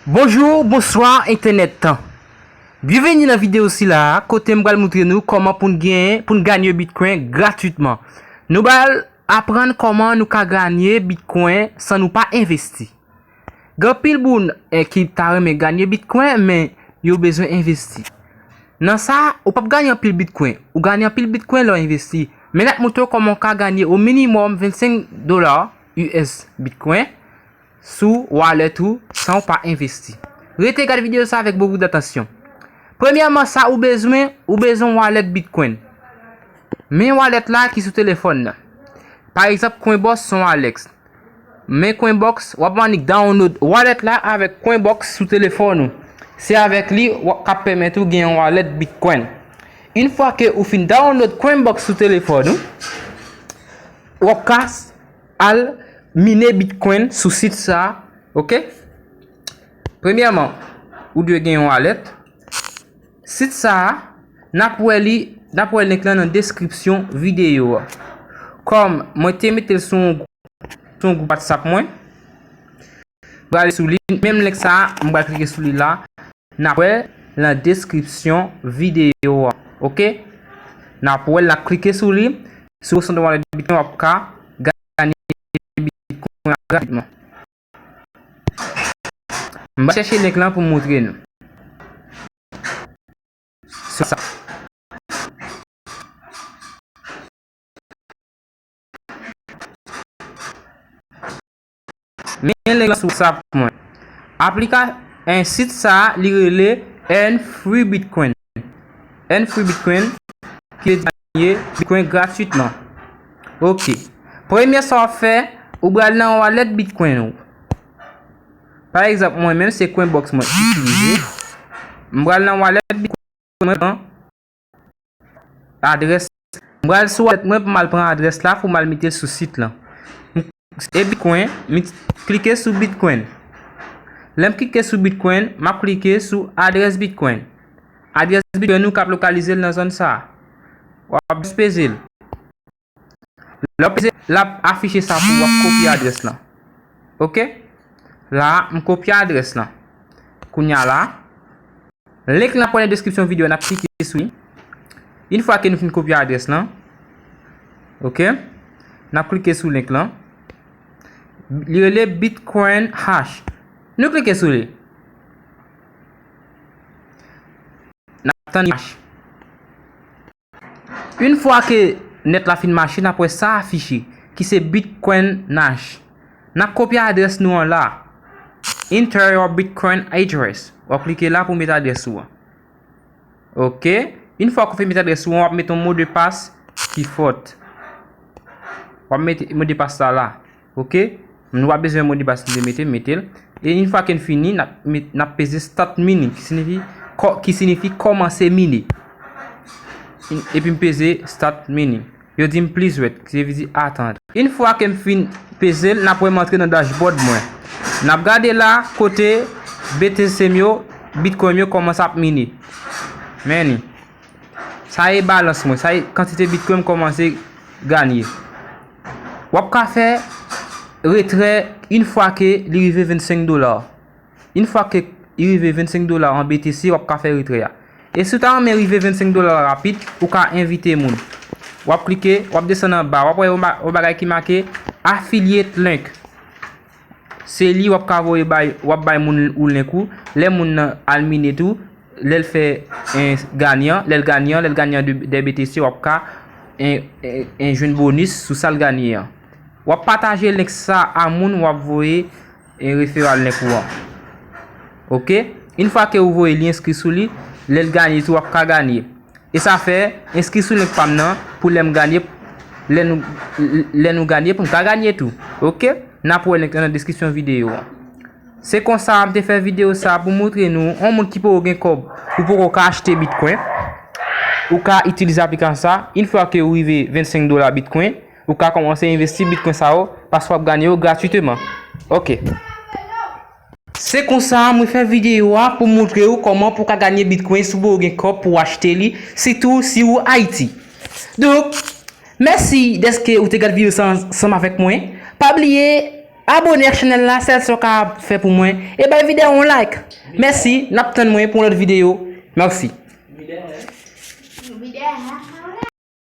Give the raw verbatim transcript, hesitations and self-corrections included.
Bonjou, bonswa entènèt. Byenveni nan videyo sila a, kote m pral moutre nou kòman pou n gen, pou n ganye Bitcoin gratwitman. Nou pral aprann kòman nou ka ganye Bitcoin san nou pa envesti. Gen anpil moun, eh, ki ta renmen ganye Bitcoin, men yo bezwen envesti. Nan sa, ou p ap ganye anpil Bitcoin. Ou ganye anpil Bitcoin lè w envesti. Men n ap moutre w kòman w ka ganye o minimòm vennsenk dola U S Bitcoin sou wallet ou san w pa envesti. Rete gade videyo sa avèk bokou datansyon. Premyèman, sa ou bezwen, ou bezwen wallet Bitcoin. Men wallet la ki sou telefòn nan. Pa egzanp, Coinbox se yon wallet. Men Coinbox, w ap annik download wallet la avèk Coinbox sou telefòn ou. Se avèk li w ap, k ap pèmèt ou gen yon wallet Bitcoin. Yon fwa ke ou fin download Coinbox sou telefòn ou, w ap ka s-, al mine Bitcoin sou sit sa a, oke? Premyèman, ou dwe gen yon wallet. Sit sa a, n ap wè li, n ap wè link lan nan deskripsyon videyo a. Kòm mwen te mete l sou yon, sou yon gwoup WhatsApp mwen, m prale sou li, menm link sa a, m pral klike sou li la, n ap wè l nan deskripsyon videyo a, oke? N ap wè l, n ap klike sou li, si w santi w anlè Bitcoin, w ap ka ganye Bitcoin gratwitman. M va chèche link lan pou m moutre nou. Se sa. Men link lan sou WhatsApp mwen. Aplika-, en, sit sa a, li rele Earn Free Bitcoin. Earn Free Bitcoin, ki vle di ganye Bitcoin gratwitman. Oke. Premye sa w ap fè, ou pral nan wallet Bitcoin ou. Pa egzanp, mwen menm, se Coinbox mwen itilize. M pral nan wallet Bitcoin mwen, pran adrès. M pral sou wallet mwen pou m al pran adrès la, pou m al mete l sou sit lan. M, e Bitcoin, m klike sou Bitcoin. Lè m klike sou Bitcoin, m ap klike sou adrès Bitcoin. Adrès Bitcoin ou k ap lokalize l nan zòn sa a. W ap jis peze l. Lè w peze, l ap afiche sa pou w, w ap kopye adrès lan. Oke? La, m kopye adrès lan. Kounye a la, link lan ap wè nan deskripsyon videyo, n ap klike sou li. Yon fwa ke nou fin kopye adrès lan, oke? N ap klike sou link lan. Li rele Bitcoin Hash. Nou klike sou li. N ap tann li mache. Yon fwa ke nèt la fin mache, n ap wè sa afiche, ki se Bitcoin Hash. N ap kopye adrès nou an la. Enter your Bitcoin address. W ap klike la pou w mete adrès ou an. Oke. Yon fwa ke w fin mete adrès ou an, w ap mete yon modpas ki fòt. W ap mete modpas sa la. Oke? Nou pa bezwen modpas nou te mete, mete l. E yon fwa ke n fini, n ap met, n ap peze Start Mining, ki siyifi kò-, ki siyifi kòmanse mine. Epi m peze Start Mining. Yo di m "Please wait", ki vle di "Atann". Yon fwa ke m fin peze l, n ap wè m antre nan dashboard mwen. N ap gade la kote B T C m yo, Bitcoin m yo kòmanse ap mine. Men li. Sa e balans mwen, sa e kantite Bitcoin m kòmanse ganye. W ap ka fè retrè yon fwa ke li rive vennsenk dola. Yon fwa ke li rive vennsenk dola an B T C, w ap ka fè retrè a. E si w ta renmen rive vennsenk dola rapid, ou ka envite moun. W ap klike, w ap desann anba, w ap wè yon ba-, yon bagay ki make affiliate link. Se li w ap ka voye bay, w ap bay moun ou link ou. Lè moun nan al mine tou, lè l fè, en, ganyan, lè l ganyan, lè l ganyan de, de B T C, w ap ka, en, en, en, jwenn bonis sou sa l ganyan an. W ap pataje link sa a moun w ap voye, en, referral link ou an. Oke? Yon fwa ke ou voye li, enskri sou li, lè l ganye tou, w ap ka ganye. E sa fè, enskri sou link pa m nan pou lè m ganye, lè nou, lè nou ganye pou m ka ganye tou. Oke? N ap wè link lan nan deskripsyon videyo a. Se konsa m te fè videyo sa pou moutre nou, yon moun ki poko gen kòb, ou poko ka achte Bitcoin, ou ka itilize aplikasyon sa, yon fwa ke ou rive vennsenk dola Bitcoin, ou ka kòmanse envesti Bitcoin sa yo, paske w ap ganye yo gratwiteman. Oke. Se konsa, mwen fè videyo a pou moutre w kòman pou w ka ganye Bitcoin si w gen kòb pou w achte li, sitou si w Ayiti. Donk, mèsi dèske ou te gade videyo sa ansanm avèk mwen. Pa bliye Abone ak chanèl la, sèl sa w ka fè pou mwen. E bay videyo yon like. Mèsi, n ap tann mwen pou yon lòt videyo. Mèsi.